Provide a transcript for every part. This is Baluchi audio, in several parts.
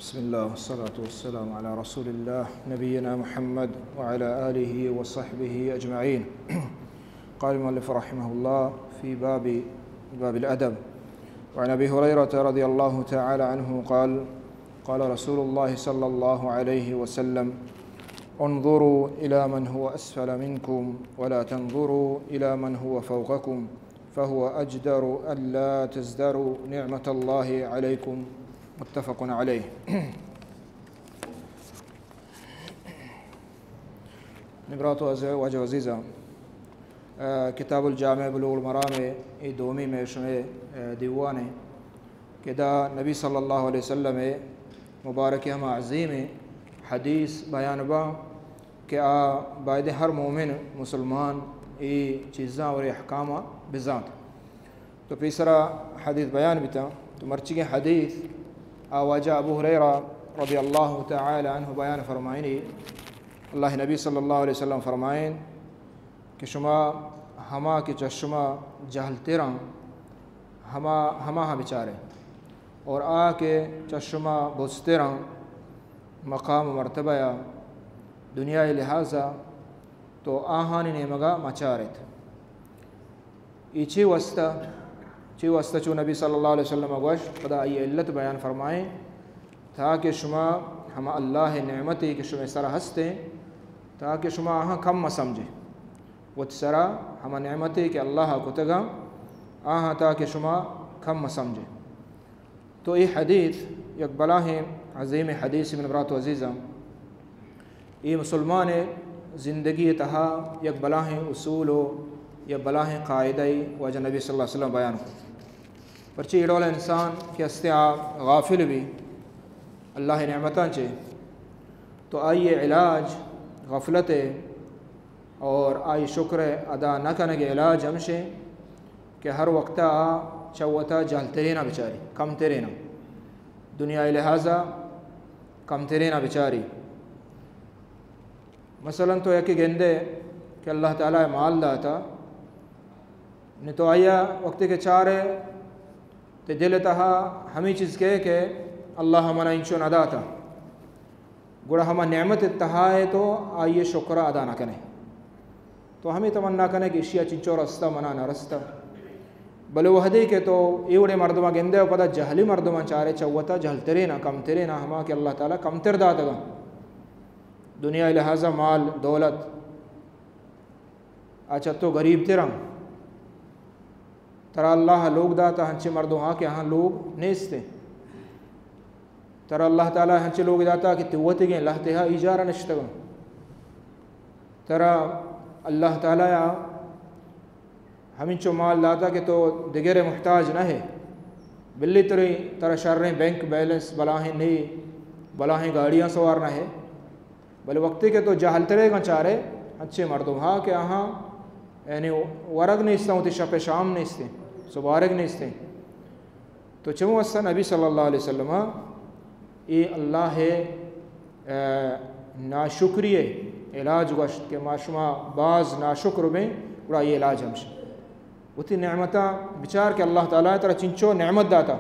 بسم الله والصلاة والسلام على رسول الله نبينا محمد وعلى آله وصحبه أجمعين. قال المؤلف رحمه الله في باب، باب الأدب. وعن أبي هريرة رضي الله تعالى عنه قال: قال رسول الله صلى الله عليه وسلم: انظروا إلى من هو أسفل منكم ولا تنظروا إلى من هو فوقكم فهو أجدر ألا تزدروا نعمة الله عليكم. متفق عليه. نبرات و عز-، واجہ عزیزاں، آ، کتاب الجامع بلوغ المرام ءِ اے دومی مئے شمئے، آ، دیوانے کہ دا نبی صلی اللہ علیہ وسلم ءِ مبارک ہما عظیم حدیث بیان باں کہ آ باید ہر مومن مسلمان اے چیزاں اور اے احکاماں بزانت۔ تو پیسرا حدیث بیان بیتاں۔ تو مرچیگیں حدیث آ واجہ ابو ہریرہ رضی اللہ تعالی عنہ بیان فرمائنی، اللہ نبی صلی اللہ علیہ وسلم فرمائن کہ شما ہما کہ چہ شما جہلتراں، ہما، ہما ہاں بچارے، اور آ کہ چہ شما بزتراں مقام و مرتبہ یا دنیا لحاظا، تو آہانی نیمگا مچارت۔ اے چے واسطہ، چے واسطہ چو نبی صلی اللہ علیہ وسلم گوش، پدا آئی علت بیان فرمائیں، تاکہ شما ہما اللہ نعمتے کہ شما سر ہستیں، تاکہ شما آہاں کم مسمجھے۔ وت سرا ہما نعمتے کہ اللہ کتگا، آہاں تاکہ شما کم مسمجھے۔ تو اے حدیث یک بلاہیں عظیم حدیث من برات و عزیزاں۔ اے مسلمان زندگی تہا یک بلاہیں اصول و یک بلاہیں قاعدہ واجہ نبی صلی اللہ علیہ وسلم بیان کو۔ پرچہ اے ڈول انسان کہ ہستے آ غافل بی اللہ نعمتاں چے، تو آئی علاج غفلت ہے اور آئی شکر ادا نہ کنگ علاج ہمشے کہ ہر وقت آ چوتا جہلترینا بچاری، کمترینا، دنیا لحاظا کمترینا بچاری۔ مثلاً تو یکے گندے کہ اللہ تعالی مال داتا، نی تو آیا وقتی کہ چارے تے دل تہا ہمیں چیز کہے کہ اللہ منا انچو نہ داتا، گڑا ہما نعمت تہا ہے تو آئیے شکر ادا نہ کنے، تو ہمیں تمنا کنے کہ اشیا چنچو رستہ منا نہ رستہ۔ بلے وہدے کہ تو اے وڑے مردماں گندے و پدا جہلی مردماں چارے چوتا جہلترینا، کمترینا، ہما کہ اللہ تعالی کمتر داتگا دنیا لحاظا مال دولت آ چہ تو غریب تراں۔ ترا اللہ لوگ داتا ہنچے مردم ہا کہ آہاں لوگ نیستیں۔ ترا اللہ تعالی ہنچے لوگ داتا کہ تو وتگیں لہتے ہا ایجارا نشتگاں۔ ترا اللہ تعالی ہمینچو مال داتا کہ تو دگرے محتاج نہ ہے۔ بلی تری ترا شریں بینک بیلنس بلاہیں نی، بلاہیں گاڑیاں سوار نہ ہے۔ بلے وقتی کہ تو جہلترے گاں چارے، انچیں مردم ہا کہ آہاں یعنی ورگ نیستاں، وتی شپ شام نیستیں، سبارگ نیستیں۔ تو چمو اسا نبی صلی اللہ علیہ وسلم اے اللہ، اے، ناشکری علاج گوشت کہ ما شما باز ناشکر بیں، گڑا اے علاج ہمش۔ وتی نعمتاں بچار کہ اللہ تعالی ترا چنچو نعمت داتا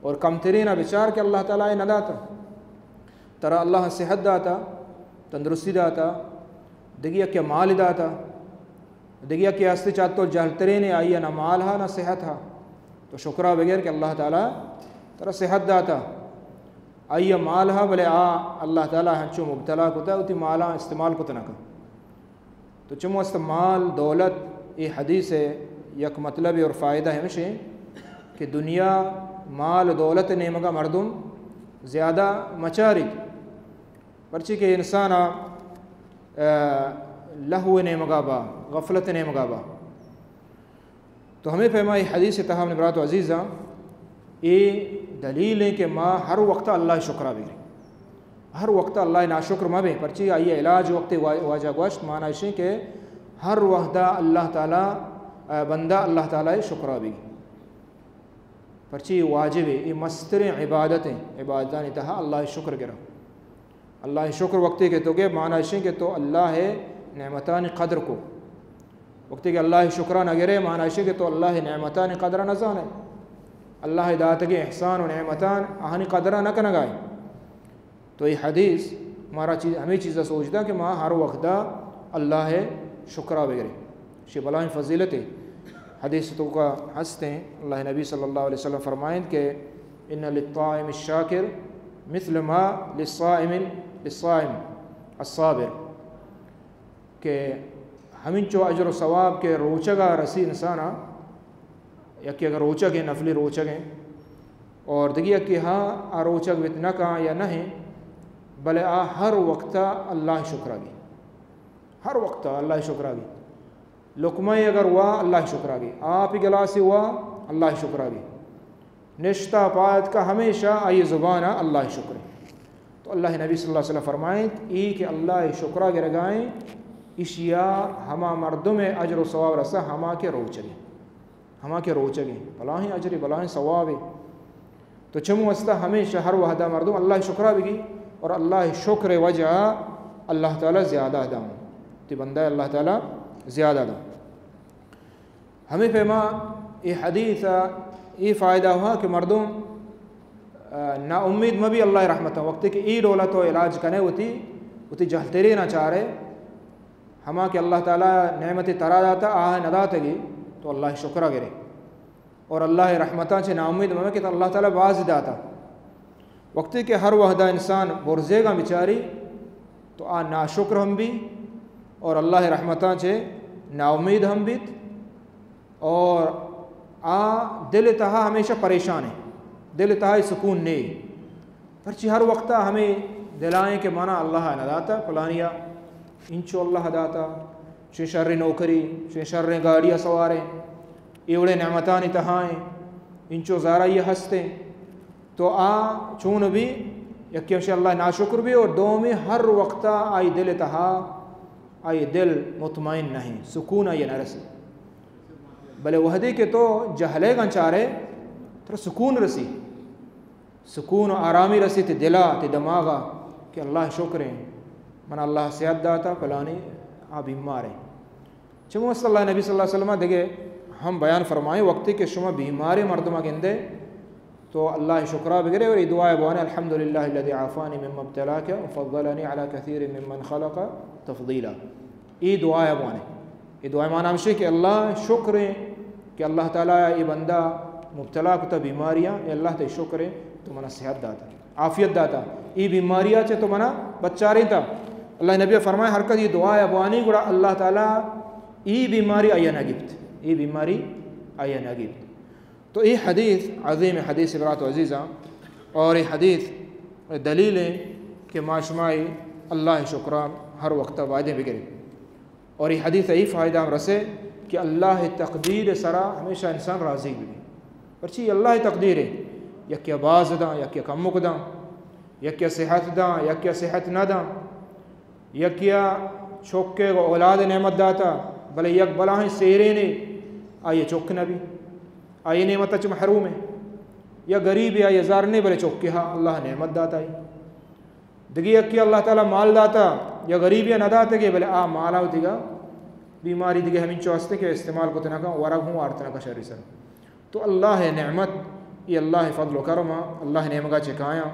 اور کمترینا بچار کہ اللہ تعالی نہ داتا۔ ترا اللہ صحت داتا، تندرستی داتا، دگی یکے مال داتا، دگی یکے ہستی چاہ تو جہلترینے، آئی نہ مال ہا نہ صحت ہا۔ تو شکرا بگر کہ اللہ تعالی ترا صحت داتا، آئی مال ہا، بلے آ اللہ تعالی ہنچو مبتلا کتا، وتی مالا استعمال کت نہ کن۔ تو چمو است مال دولت، اے حدیث یک مطلب اور فائدہ ہمشے کہ دنیا مال دولت نیمگا مردم زیادہ مچاری، پرچی کہ انسان آ، آ، لہو نیمگا با، غفلت نیمگا با۔ تو ہمیں پیما اے حدیث تہا من برات و عزیزاں، اے دلیل ہے کہ ما ہر وقت اللہ شکرا بگریں، ہر وقت اللہ ناشکر مہ بیں، پرچی آئی علاج وقت وا-، واجہ گوشت مانا اشیں کہ ہر وحدہ اللہ تعالی، آ، بندہ اللہ تعالی شکرا بگی۔ پرچی واجب ہے، اے مستریں عبادت ہیں، عبادتانی تہا اللہ شکر گرا۔ اللہ شکر وقتی کہ تو گے مانا اشیں کہ تو اللہ نعمتانی قدر کو۔ وقتی کہ اللہ شکرا نہ گرے مانا اشیں کہ تو اللہ نعمتانی قدر نہ زانے۔ اللہ داتگی احسان و نعمتان آہانی قدر نہ کنگائے۔ تو اے حدیث مارا چیز، ہمے چیزا سوج دا کہ ما ہر وقتا اللہ ءِ شکرا بگریں۔ شی بلائیں فضیلتے۔ حدیث توکا ہستیں، اللہ نبی صلی اللہ علیہ وسلم فرمائیں کہ ان للطاعم الشاکر مثل ما للصائم، للصائم الصابر، کہ ہمینچو اجر و ثواب کہ روچگا رسی انسانا، یکے اگر روچگ ہیں، نفلی روچگ ہیں، اور دگی یکے ہاں آ روچگ وت نہ کاں یا نہ ہیں، بلے آ ہر وقتا اللہ شکرا گی، ہر وقتا اللہ شکرا گی۔ لقمہ اگر وا، اللہ شکرا گی۔ آپ گلاسی وا، اللہ شکرا گی۔ نشتا پاد کا ہمیشہ آئی زبانا اللہ شکر۔ تو اللہ نبی صلی اللہ علیہ وسلم فرمائیں، ای کہ اللہ شکرا گرگائیں، اشیا ہما مردم اجر و ثواب رسا ہما کہ روچگی، ہما کہ روچگی، بلاہیں اجری، بلاہیں ثوابی۔ تو چمو واسطہ ہمیشہ ہر وحدہ مردم اللہ شکرا بگی، اور اللہ شکر وجہ اللہ تعالی زیادہ داں۔ تی بندہ اللہ تعالی زیادہ داں۔ ہمے پیما اے حدیث ءَ اے فائدہ ہوا کہ مردم، آ، نا امید مہ بی اللہ رحمتاں۔ وقتی کہ اے ڈولا تو علاج کنے وتی، وتی جہلترین ءَ چارے، ہما کہ اللہ تعالی نعمت ترا داتا، آ نہ داتگی، تو اللہ شکرا گرے۔ اور اللہ رحمتاں چہ نا امید مہ بے کہ تو اللہ تعالی باز داتا۔ وقتی کہ ہر وحدہ انسان برزیگا بچاری، تو آ ناشکر ہم بی اور اللہ رحمتاں چہ نا امید ہم بیت۔ اور آ دل تہا ہمیشہ پریشان ہے، دل تہا سکون نہیں۔ پرچی ہر وقتا ہمیں دلائیں کہ منا اللہ نہ داتا، پلانیا انچو اللہ داتا، چے شر نوکری، چے شر گاڑی سواریں، ایوڑے نعمتانی تہائیں، انچو زارا یہ ہستیں۔ تو آ چون بی، یکی ہمشی اللہ ناشکر بی اور دومی ہر وقتا آئی دل تہا، آئی دل مطمئن نہیں، سکون آئی نہ رسی۔ بلے وحدی کہ تو جہلے گن چارے، ترا سکون رسی، سکون و آرامی رسی تی دلا، تی دماغا کہ اللہ شکریں، من اللہ صحت داتا، پلانی آ بیماریں۔ چمو است اللہ نبی صلی اللہ علیہ وسلم دگہ ہم بیان فرمائیں، وقتی کہ شما بیماریں مردمہ گندے تو اللہ شکرا بگرے اور اے دعا بوانے، الحمد للہ الذی عافانی مما ابتلاک وفضلنی علی کثیر ممن خلق تفضیلا۔ اے دعا بوانے۔ اے دعا معنی ہمشی کہ اللہ شکریں کہ اللہ تعالی اے بندہ مبتلا کتا بیماریاں، اے اللہ تے شکریں تو منا صحت داتا، عافیت داتا، اے بیماریا چہ تو منا بچارینتا۔ اللہ نبی فرمائے، ہر کس اے دعا بوانی گڑا اللہ تعالی اے بیماری آیا نہ گپت، اے بیماری آیا نہ گپت۔ تو اے حدیث عظیم حدیث برات و عزیزاں، اور اے حدیث دلیل ہے کہ ما شمائی اللہ شکران ہر وقت بایدیں بگریں۔ اور اے حدیث اے فائدہ ہم رسے کہ اللہ تقدیر سرا ہمیشہ انسان راضی بی۔ پرچی اللہ تقدیر ہے، یکیا باز داں، یکیا کمک داں، یکیا صحت داں، یکیا صحت نہ داں۔ یکیا چکے گو اولاد نعمت داتا، بلے یک بلاہیں سیرینے آئی چک نبی، آئی نعمت چ محروم ہے۔ یا غریبے آئی زر نے، بلے چکے ہا اللہ نعمت داتا ہے۔ دگہ یکے اللہ تعالی مال داتا، یا غریبے نہ داتگے، بلے آ مالا و دگہ بیماری دگہ ہمینچو ہستے کہ استعمال کت نہ کن، ورگ ہوں آرت نہ کن شری سر۔ تو اللہ نعمت، اے اللہ فضل و کرم، اللہ نیمگا چکایاں۔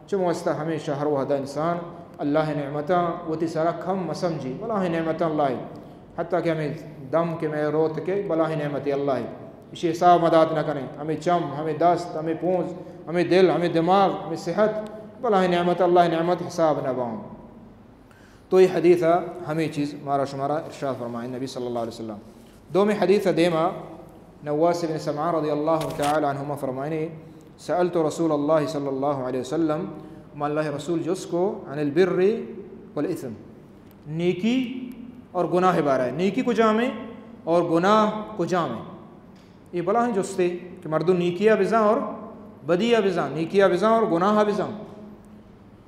چمو واسطہ ہمیشہ ہر وحدہ انسان اللہ نعمتاں وتی سرا کم مسمجی، بلاہیں نعمتاں اللہ، حتی کہ ہمیں دم کہ میں روت کے بلاہیں نعمت اللہ، اشی حساب مدات نہ کنے۔ ہمیں چم، ہمیں دست، ہمیں پونز، ہمیں دل، ہمیں دماغ، ہمیں صحت، بلاہیں نعمت اللہ، نعمت حساب نہ باں۔ تو اے حدیث ہمیں چیز مارا شمارا ارشاد فرمائیں نبی صلی اللہ علیہ وسلم۔ دومی حدیث دیما نواس بن سمعان رضی اللہ تعالی عنہما فرمائنے، سألت رسول اللہ صلی اللہ علیہ وسلم، ما اللہ رسول جس کو عن البر والاثم، نیکی اور گناہ بارے، نیکی کجام ہے اور گناہ کجام ہے؟ اے بلاہیں جستے کہ مردم نیکیا بزاں اور بدیا بزاں، نیکیا بزاں اور گناہا بزاں۔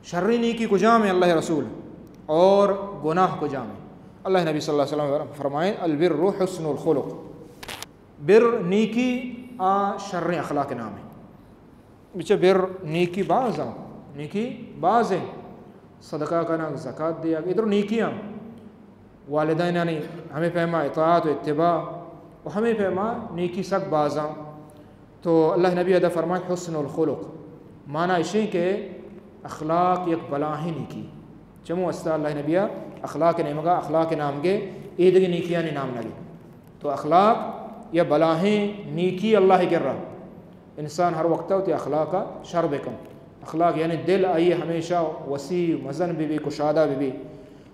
شریں نیکی کجام ہیں اللہ رسول اور گناہ کجام ہیں؟ اللہ نبی صلی اللہ علیہ وسلم فرمائیں، البر حسن الخلق۔ بر نیکی آ شریں اخلاق نام ہے۔ بچہ بر نیکی باز ہیں، نیکی باز ہیں۔ صدقہ کنگ، زکات دیگ، ادر نیکی ہیں۔ والدینانی ہمیں پیما اطاعت و اتباع و ہمیں پیما نیکی سک بازاں۔ تو اللہ نبی ادا فرمائے حسن الخلق، معنی اشیں کہ اخلاق یک بلاہیں نیکی۔ چمو استا اللہ نبی ءَ اخلاق نیمگا اخلاق نام گے، ایدگہ نیکیانی نام نگے۔ تو اخلاق یا بلاہیں نیکی اللہ کرا۔ انسان ہر وقت وتی اخلاق شر بکن۔ اخلاق یعنی دل آئی ہمیشہ وسیع مزن بی بی، کشادہ بی بی۔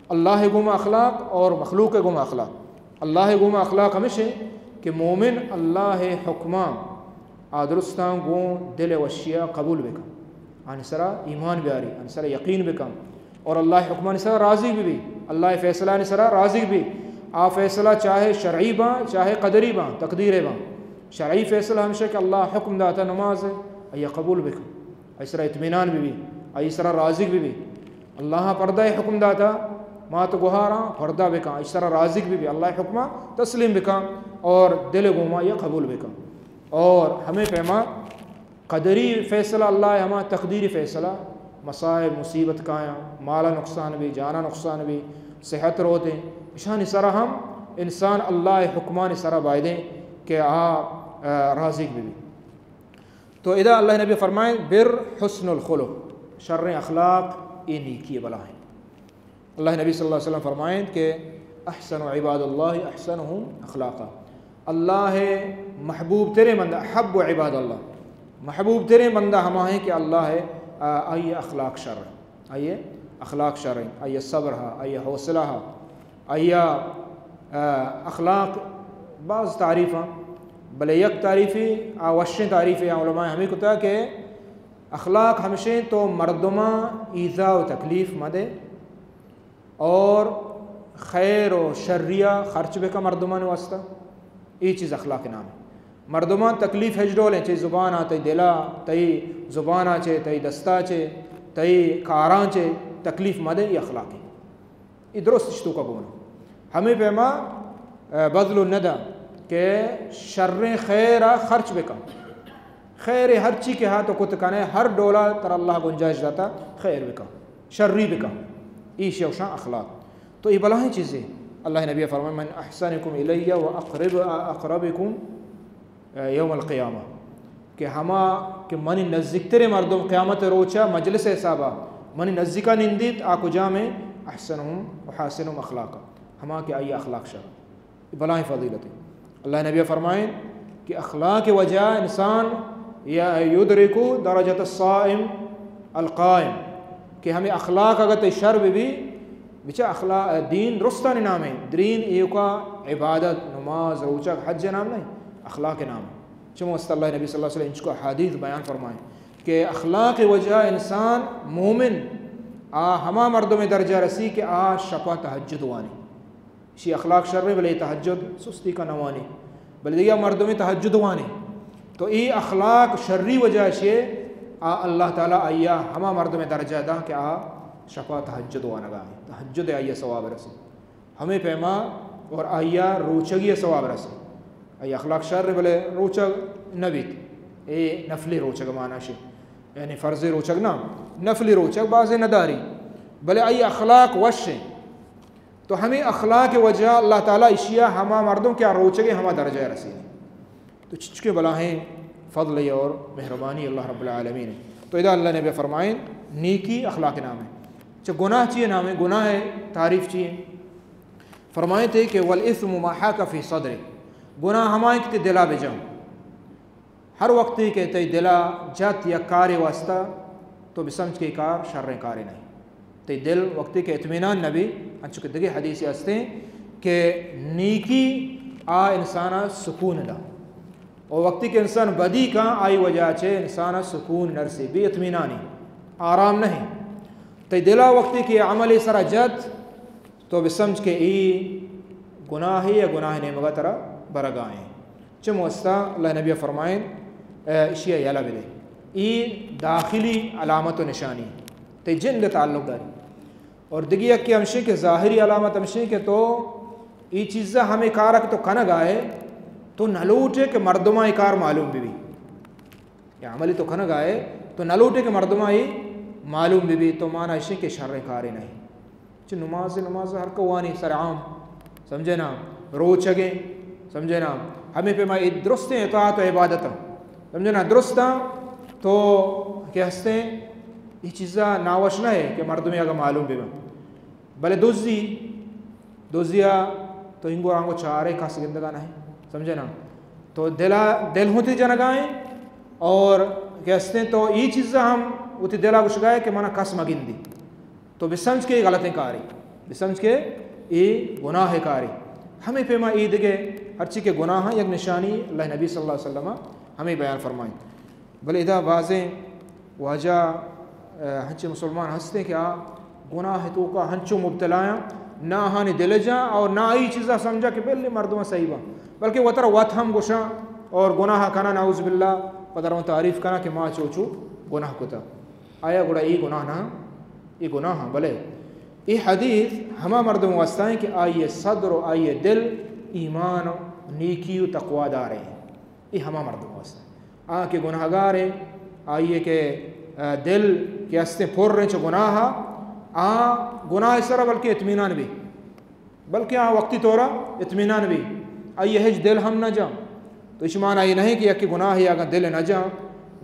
اللہ گوما اخلاق اور مخلوق گوما اخلاق۔ اللہ گوما اخلاق ہمیشہ کہ مومن اللہ حکماں آ درستاں گوں دل وشیا قبول بکن، آنی سرا ایمان بیاری، آنی سرا یقین بکن اور اللہ حکمانی سرا راضی بی بی، اللہ فیصلہ آنی سرا راضی بی۔ آ فیصلہ چاہے شرعی باں، چاہے قدری باں، تقدیر باں۔ شرعی فیصلہ ہمیشہ کہ اللہ حکم داتا نماز ہے، آئی قبول بکن، آئی سرا اطمینان بی بی، آئی سرا راضی بی بی۔ اللہ پردہ حکم داتا، مات گوہاراں پردہ بکن، آئی سرا راضی بی بی، اللہ حکمہ تسلیم بکن اور دل گوما یہ قبول بکن۔ اور ہمیں پیما قدری فیصلہ اللہ ہما تقدیری فیصلہ، مصائب مصیبت کایاں، مالا نقصان بی، جانا نقصان بی، صحت روتے، اشانی سرا ہم انسان اللہ حکمانی سرا بایدیں کہ آ، آ، راضی بی بی۔ تو ادا اللہ نبی فرمائیں، بر حسن الخلق، شریں اخلاق اے نیکی بلاہیں۔ اللہ نبی صلی اللہ علیہ وسلم فرمائیں کہ احسن عباد اللہ احسنهم اخلاقا، اللہ محبوب تریں بندہ، احب عباد اللہ، محبوب تریں بندہ ہما ہیں کہ اللہ، آ، آئی اخلاق شر ہیں، آئی اخلاق شر ہیں، آئی صبر ہا، آئی حوصلہ ہا، آئی، آ، اخلاق بعض تعریف ہیں، بلے یک تعریفی، آ وشیں تعریفی علماء ہمیں کتا کہ اخلاق ہمشیں تو مردماں ایذا و تکلیف مدے اور خیر و شریا خرچ بکا مردمان واسطہ۔ اے چیز اخلاق نام ہے۔ مردمان تکلیف ہچ ڈولیں، چہ زبانا، تئی دلا، تئی زبانا چے، تئی دستا چے، تئی کاراں چے تکلیف مدے، اے اخلاق ہے۔ اے درست اشتوکا گونا۔ ہمیں پیما، آ، بذل الندی کہ شریں خیرا خرچ بکن۔ خیر ہر چی کہ ہا تو کت کنے، ہر ڈولا تر اللہ گنجائش داتا، خیر بکن، شری بکن۔ ایشی اوشان اخلاق۔ تو اے بلاہیں چیزے۔ اللہ نبی فرمائے، من احسنکم الی و اقرب، اقربکم یوم القیامہ، کہ ہما کہ منی نزیکتریں مردم قیامت روچا مجلس حسابا منی نزیکا نندیت، آ کجامیں؟ احسنہم و حاسنہم اخلاقا، ہما کہ آئی اخلاق شر۔ بلائیں فضیلتے۔ اللہ نبی فرمائیں کہ اخلاق وجہ انسان یا یدرک درجت الصائم القائم، کہ ہمیں اخلاق اگر تئی شر بی بی، بچہ اخلاق، دین درستانی نام ہے، دین ایوکا عبادت، نماز، روچگ، حج نام نہیں، اخلاق نام ہے۔ چمو است اللہ نبی صلی اللہ علیہ وسلم انچکو حدیث بیان فرمائیں کہ اخلاق وجہ انسان مومن آ ہما مردم درجہ رسی کہ آ شپا تہجد وانی۔ شی اخلاق شر بلے تہجد سستی کا نوانی، بلے دیگہ مردم تہجد وانی۔ تو اے اخلاق شری وجہ شے آ اللہ تعالی آیا ہما مردم درجہ داں کہ آ شپا تہجد وانگا ہیں، تہجد آیا ثواب رسی۔ ہمیں پیما اور آیا روچگی ثواب رسی۔ آئی اخلاق شر بلے روچگ نبیت، اے نفلی روچگ مانا شے، یعنی فرض روچگ نہ، نفلی روچگ بازے نداری، بلے آئی اخلاق وش ہیں۔ تو ہمیں اخلاق وجہ اللہ تعالی اشیا ہما مردم کہ آ روچگے ہما درجہ رسینے۔ تو چچکے بلاہیں فضل اور مہربانی اللہ رب العالمین ہے۔ تو ادا اللہ نبی فرمائیں نیکی اخلاق نام ہے۔ چہ گناہ چیئے نام ہے؟ گناہ ہے تعریف چیئے؟ فرمائیں تھے کہ والاثم ما حاک فی صدرک، گناہ ہمائیں کہ تے دلا بجاؤ۔ ہر وقتے کہ تئی دلا جت یک کارے واسطہ، تو بسمجھ کہ کار شریں کارے نہیں۔ تئی دل وقتے کہ اطمینان نبی، انچو کہ دگہ حدیث ہستیں کہ نیکی آ انسانا سکون دا۔ اور وقتے کہ انسان بدی کا، آئی وجہ چے انسانا سکون نرسی، بے اطمینانی، آرام نہیں۔ تئی دلا وقتے کہ عمل سرا جت، تو بسمجھ کہ ای گناہے یا گناہ نیمگا ترا برگائیں۔ چمو استا اللہ نبی فرمائیں، اے، اشیا یلا بدے۔ ای داخلی علامت و نشانی، تئی جند تعلق داری۔ اور دگی یکی ہمشی کہ ظاہری علامت ہمشی کہ تو ای چیزا ہمیں کارک تو کنگائے، تو نلوٹے کہ مردماں ای کار معلوم بی بی۔ یا عملی تو کنگائے، تو نلوٹے کہ مردماں ای معلوم بی بی، تو مانا اشی کہ شریں کارے نہیں۔ چہ نماز، نماز ہر کوانی سر عام، سمجھے نا، روچگیں، سمجھے نا، ہمیں پیما اے درستیں اطاعت و عبادت، سمجھے نا، درستاں تو کہ ہستیں اے چیزا ناوش نہ اے کہ مردمے اگاں معلوم بہ بنت۔ بلے دزی، دزیا تو اینگو آنگو چارے، کس گندگا نہ اے، سمجھے نا؟ تو دلا، دل ہوں تئی جنگا ایں، اور کہ استیں تو اے چیزا ہم وتی دلا گشگا اے کہ منا کس مگندی۔ تو بسمجھ کہ اے غلطیں کارے، بسمجھ کہ اے گناہ کارے۔ ہمے پیما اے دگہ ہرچی کہ گناہ یک نشانی اللہ نبی صلی اللہ علیہ وسلم ہمے بیان فرمائیں۔ بلے ادا بازیں واجہ، آ، ہنچیں مسلمان ہستیں کہ آ گناہ توکا ہنچو مبتلا ایں، نہ آہانی دل جاں اور نہ آئی چیزا سمجھا کہ بلے مردم صحیح باں، بلکہ وترا وت ہم گشاں اور گناہ کناں، نعوذ باللہ، پدا رواں تعریف کناں کہ ما چو چو گناہ کتا۔ آیا گڑا اے گناہ نہ؟ اے گناہ، بلے اے حدیث ہما مردم واسطہ ایں کہ آئی صدر و آئی دل ایمان و نیکی و تقوی دار ایں۔ اے ہما مردم واسطہ۔ آ کہ گناہگار ایں، آئی کہ، آ، دل کہ استیں پر ایں چو گناہ، آ گناہ سرا بلکہ اطمینان بی، بلکہ آ وقتی طورا اطمینان بی، آئی ہچ دل ہم نہ جاں۔ تو اش مانا اے نہ ایں کہ یکے گناہ اگاں دل نہ جاں،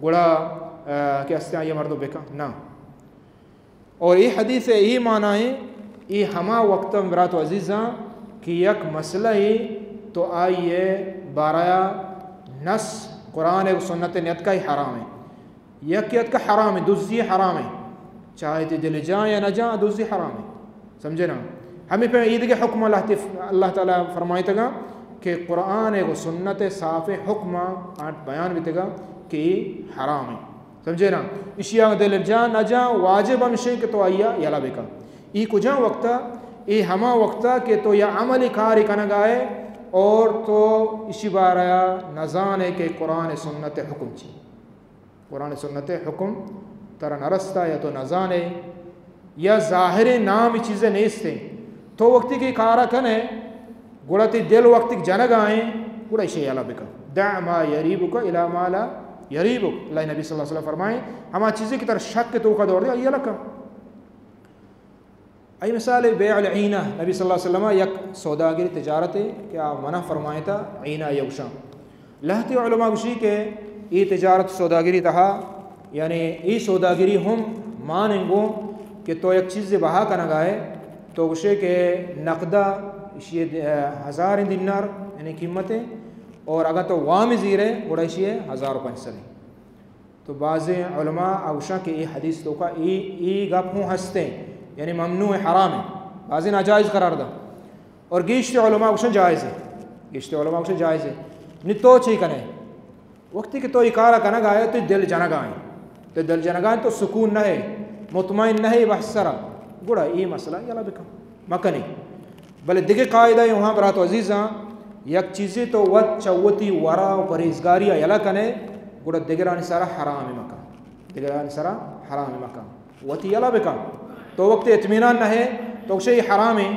گڑا، آ، کہ استیں آئی مردم بکن، نہ۔ اور اے حدیث اے مانا ایں، اے ہما وقت ایں برات و عزیزاں کہ یک مسئلہ اے تو آئی بارہ نص قرآن و سنت نیتکا، اے حرام ایں۔ یک یتکا حرام ایں، دزی حرام ایں۔ چاہے تئی دل جاں یا نہ جاں، دزی حرام ایں۔ سمجھے نا؟ ہمے پہ اے دگہ حکم اللہ تف-، اللہ تعالی فرمائیتگا کہ قرآن و سنت صاف حکم آنٹ بیان بیتگا کہ اے حرام ایں۔ سمجھے نا؟ اشی آ دل جاں نہ جاں، واجب ہمشیں کہ تو آئی یلا بکن۔ اے کجا وقتا؟ اے ہما وقتا کہ تو یا عملی کاری کنگا اے اور تو اشی بارہ نزانے کہ قرآن سنت حکم چی۔ قرآن سنت حکم ترا نرستا یا تو نزانے، یا ظاہریں نام چیزے نیستیں۔ تو وقتی کہ کارا کنے، گڑا تئی دل وقتی جنگا ایں، گڑا اشی یلا بکن۔ دع ما یریبک الی ما لا یریبک۔ اللہ نبی صلی اللہ علیہ وسلم فرمائیں، ہما چیزے کہ ترا شک توکا دور دے، آئی یلا کن۔ ای مثال بیع العینہ، نبی صلی اللہ علیہ وسلم یک سوداگری تجارت کہ آ منع فرمائیتا، عینہ یوشاں۔ لہتے علماء گوشی کہ اے تجارت سوداگری تہا، یعنی اے سوداگری ہم ماننگو کہ تو یک چیزے بہا کنگا اے، تو گوشے کہ نقدہ اشی ہزار دینار یعنی قیمت ایں، اور اگر تو وام زیرے گڑا اشی ہزار و پنچ سد ایں۔ تو بعضیں علماء آ گوشاں کہ اے حدیث توکا اے، اے گپ ہوں ہستیں، یعنی ممنوع ایں، حرام ایں، بعضیں ناجائز قرار داں۔ اور گیشتر علماء گوشن جائز ایں، گیشتر علماء گوشن جائز ایں۔ نی تو چی کنے؟ وقتی کہ تو اے کارا کنگا اے، تو دل جنگا ایں، تو دل جنگا ایں، تو سکون نہ اے، مطمئن نہ اے بحث سرا، گڑا اے مسئلہ یلا بکن، مکنی۔ بلے دگہ قاعدہ ایں وہاں برات و عزیزاں، یک چیزے تو وت چہ وتی ورع و پرہیزگاری یلا کنے، گڑا دگرانی سرا حرام مکن، دگرانی سرا حرام مکن، وتی یلا بکن۔ تو وقت اطمینان نہ اے، تو گوشے اے حرام ایں۔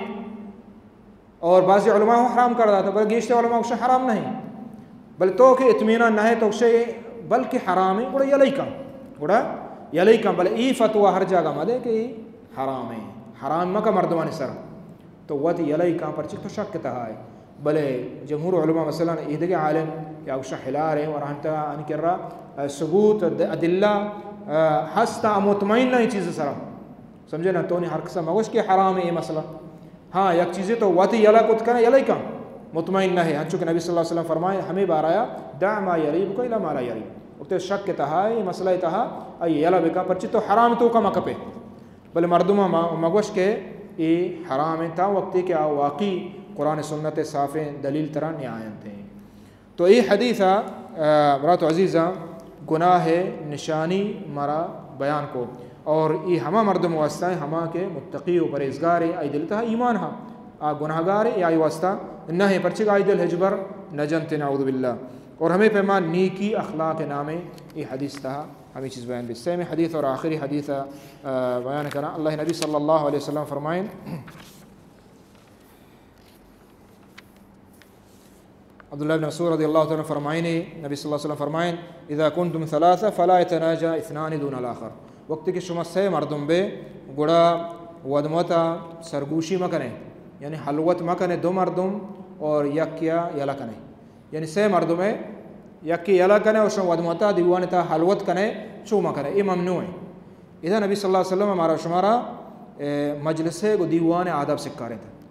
اور بعضی علماء ہوں حرام قرار داتا، بلے گیشتر علماء گوشن حرام نہ ایں۔ بلے تو کہ اطمینان نہ اے، تو گوشے بلکہ حرام ایں، گڑا یلئی کن، گڑا یلئی کن۔ بلے اے فتویٰ ہر جاگہ مدے کہ اے حرام ایں، حرام مکن مردمانی سر۔ تو وت یلئی کن، پرچہ تو شک تہا اے۔ بلے جمہور علماء مثلاً اے دگہ عالم یا گوشن حلال ایں اور ہنتا ان کرا ثبوت اد-، ادلہ ہستا، مطمئن ایں چیز سرا۔ سمجھے نا؟ تو نی ہر کسا مگوش کہ حرام ایں اے مسئلہ۔ ہاں، یک چیزے تو وت یلا کت کنے، یلئی کن، مطمئن نہ اے۔ انچو کہ نبی صلی اللہ علیہ وسلم فرمائے، ہمے بارہ آ، دع ما یریبک الی ما لا یریبک۔ وقت شک تہا اے، مسئلہ تہا، آئی یلا بکن، پرچہ تو حرام توکا مکپے۔ بلے مردم ما-، مگوش کہ اے حرام ایں، تا وقتی کہ آ واقعی قرآن سنت صافیں دلیل ترا نیاینت ایں۔ تو اے حدیث، آ، برات و عزیزاں، گناہ نشانی مارا بیان کو۔ اور اے ہما مردم واسطہ ایں، ہما کہ متقی و پرہیزگار ایں، آئی دل تہا ایمان ہا۔ آ گناہگار ایں، آئی واسطہ نہ ایں، پرچہ آئی دل ہچبر نہ جنت، نعوذ باللہ۔ اور ہمے پیما نیکی اخلاق نامیں اے حدیث تہا ہمے چیز بیان بی۔ سیمی حدیث اور آخری حدیث، آ، بیان کنا۔ اللہ نبی صلی اللہ علیہ وسلم فرمائیں، عبداللہ بن مسعود رضی اللہ تعالیٰ عنہ فرمائینے، نبی صلی اللہ علیہ وسلم فرمائیں، اذا کنتم ثلاثة فلا يتناجى اثنان دون الآخر۔ وقتی کہ شما سے مردم بے، گڑا ودمتا سرگوشی مکنے، یعنی حلوت مکنے دو مردم اور یکیا یلا کنے۔ یعنی سے مردم اے، یکی یلا کنے اور شما ودمتا دیوان تا حلوت کنے، چو مکنے، اے ممنوع ایں۔ ادا نبی صلی اللہ علیہ وسلم ہمارا شمارا، اے، مجلس ءِ گوں دیوان ءِ آداب سکارینت۔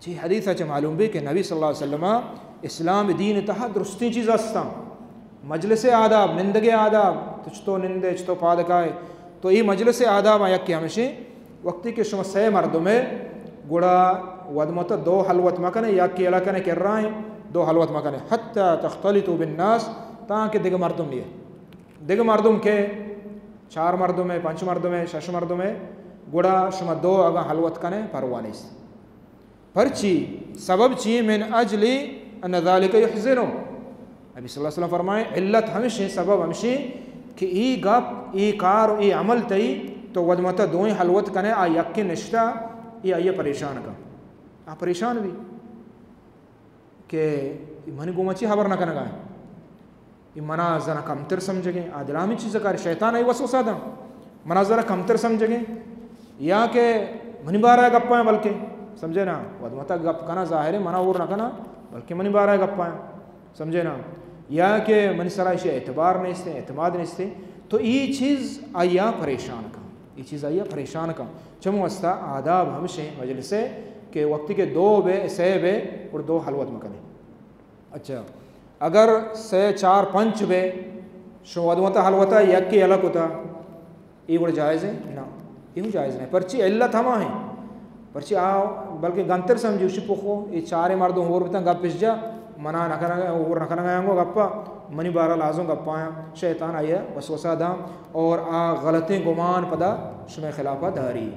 چی حدیث ءَ چہ معلوم بی کہ نبی صلی اللہ علیہ وسلم ءَ اسلام دین ءِ تہا درستیں چیز ہستاں۔ مجلس ءِ آداب، نندگ ءِ آداب، تو چتو نندے، چتو پاد کائے۔ تو اے مجلس ءِ آداب آں یکے ہمشیں، وقتی کہ شما سئے مردم ئے، گڑا ودمت ءَ دو حلوت مکنے، یکے یلہ کنے کرائیں، دو حلوت مکنے۔ حتی تختلطوا بالناس، تاں کہ دگہ مردم نیے۔ دگہ مردم کہ چار مردم ئے، پنچ مردم ئے، شش مردم ئے، گڑا شما دو اگاں حلوت کنے، پرواہ نیست۔ پرچی؟ سبب چی؟ من اجل ان ذلک یحزنہ۔ نبی صلی اللہ علیہ وسلم فرمائیں، علت ہمشیں، سبب ہمشیں کہ ای گپ، ای کار و ای عمل تئی، تو ودمت ءَ دوئیں حلوت کنے، آ یکے نشتہ، ای آئی ءَ پریشان کن۔ آ پریشان بی۔ کہ منی گوما چی ہبر نہ کنگا ایں، اے منا زنا کمتر سمجھگیں، آ دلا ہمے چیز کار، شیطان آئی وسوسہ داں، منا زنا کمتر سمجھگیں، یا کہ منی بارہ گپاں بلکہ، سمجھے نا، ودمتا گپ کنا ظاہر ہے، منا اور نہ کنا، بلکہ منی بارہ گپاں، سمجھے نا، یا کہ منی سرا ایشی اعتبار نیستے، اعتماد نیستے، تو ای چیز آیا پریشان کن، ای چیز آیا پریشان کن۔ چمو واسطہ آداب ہمشیں مجلسے کہ وقتی کہ دو بے، سہ بے، گڑا دو حلوت مکنے۔ اچھا، اگر سہ، چار، پنچ بے، شما ودمتا حلوتا یکے یلہ کتا، ای گڑا جائز ہے؟ نہ، ای ہوں جائز نہیں۔ پرچی؟ علت ہما ہیں۔ پرچی آ بلکہ گنتر سمجھی، اشی پخو، ای چارے مردم ہور بتن، گپ پیش جا، منا نہ کنگا، ہور نہ کنگا آنگو گپا، منی بارہ لازم گپایا، شیطان آیا وسوسہ داں اور آ غلطیں گمان پدا شمے خلافا داری۔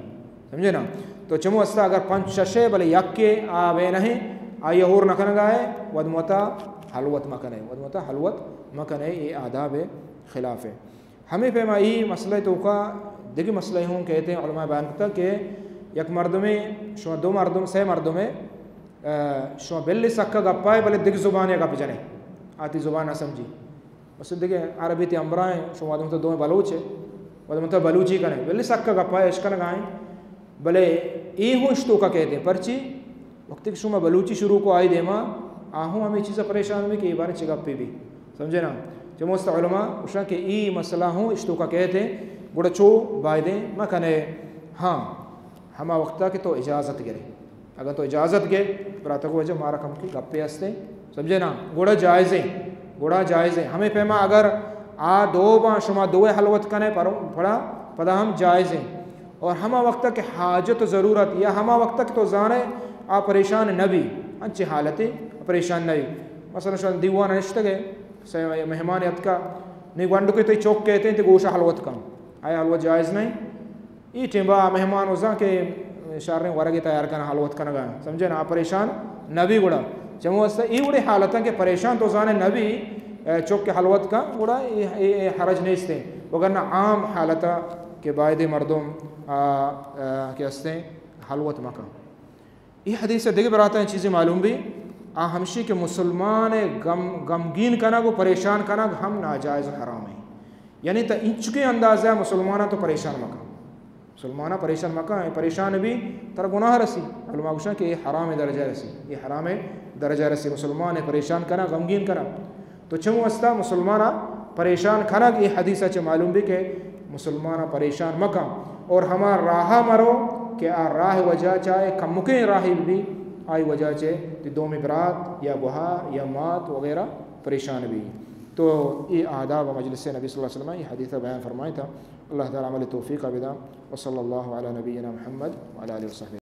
سمجھے نا؟ تو چمو استا اگر پنچ شش ہے، بلے یکے آ بے نہیں، آئی ہور نہ کنگا ہے، ودمتا حلوت مکنے، ودمتا حلوت مکنے، اے آداب خلاف ہے۔ ہمے پیما ای مسئلہ توکا دگہ مسئلہ ہوں کہتے ہیں، علماء بیان کرتا کہ یک مردمے، شما دو مردم، سہ مردمے، آ، شما بل سکا گپائے، بلے دگہ زبانے گپ جنے، آتی زبان نہ سمجھی۔ بس دگہ عربی تے امبرائیں، شما ودمتا دوئیں بلوچ ہے، ودمتا بلوچی کنے، بلے سکا گپا اشکنگائیں، بلے ای ہوں اشتوکا کہتے ہیں، پرچی؟ وقتی کہ شما بلوچی شروع کو آئی دیما، آ ہوں ہمیں چیزا پریشان بھی کہ ای بارے چی گپی بھی، سمجھے نا؟ چمو است علماء گوشاں کہ ای مسئلہ ہوں اشتوکا کہتے ہیں، گڑا چو بایدیں مکنے۔ ہاں، ہما وقتا کہ تو اجازت گرے، اگر تو اجازت گے، براتک وجہ مارا کم کی گپے ہستے، سمجھے نا؟ گڑا جائزیں، گڑا جائزیں۔ ہمیں پیما اگر آ دو باں، شما دوئے حلوت کنے، پر، پڑا، پدا ہم جائزیں۔ اور ہما وقت کہ حاجت و ضرورت یا ہما وقت کہ تو زانے آ پریشان نہ بی، انچے حالتے پریشان نہ بی۔ مثلاً شما دیوان نشتگے، سے مہمان اتکا، نی گونڈو کہ تئی چوک کہتے ہیں، تے گوشا حلوت کن، آیا حلوت جائز نہیں؟ ای ٹیمبا مہمان وزاں کہ شاریں ورگے تیار کنا، حلوت کنگا، سمجھے نا، پریشان نہ بی گڑا۔ چمو است ای وڑے حالتاں کہ پریشان تو زانے نہ بی، اے، چک حلوت کن گڑا ای، ای، ای حرج نیستے۔ وگرنہ عام حالتا کہ بایدے مردم، آ، آ، کہ استیں حلوت مکن۔ ای حدیث دگہ براتاں چیزیں معلوم بی، آ ہمشی کہ مسلمان غم، غمگین کنگ و پریشان کنگ ہم ناجائز و حرام ہے۔ یعنی تا انچکیں اندازہ مسلماناں تو پریشان مکن۔ مسلماناں پریشان مکن، پریشان بی ترا گناہ رسی۔ علماء گوشن کہ اے حرام درجہ رسی، اے حرام درجہ رسی، مسلمان پریشان کنا، غمگین کنا۔ تو چمو استا مسلمانا پریشان کنگ، اے حدیثا چہ معلوم بی کہ مسلمانا پریشان مکن اور ہما راہا مرو کہ آ راہ وجہ چاہے کمکیں راہی بی، آئی وجہ چہ تی دومی برات یا گوہار یا مات وغیرہ پریشان بی۔ تو اے آداب مجلس نبی صلی اللہ علیہ وسلم اے حدیث بیان فرمائیں تا۔ اللہ تعالی عمل توفیق بدا۔ وصلی اللہ علی نبینا محمد وعلی آلہ وصحبہ۔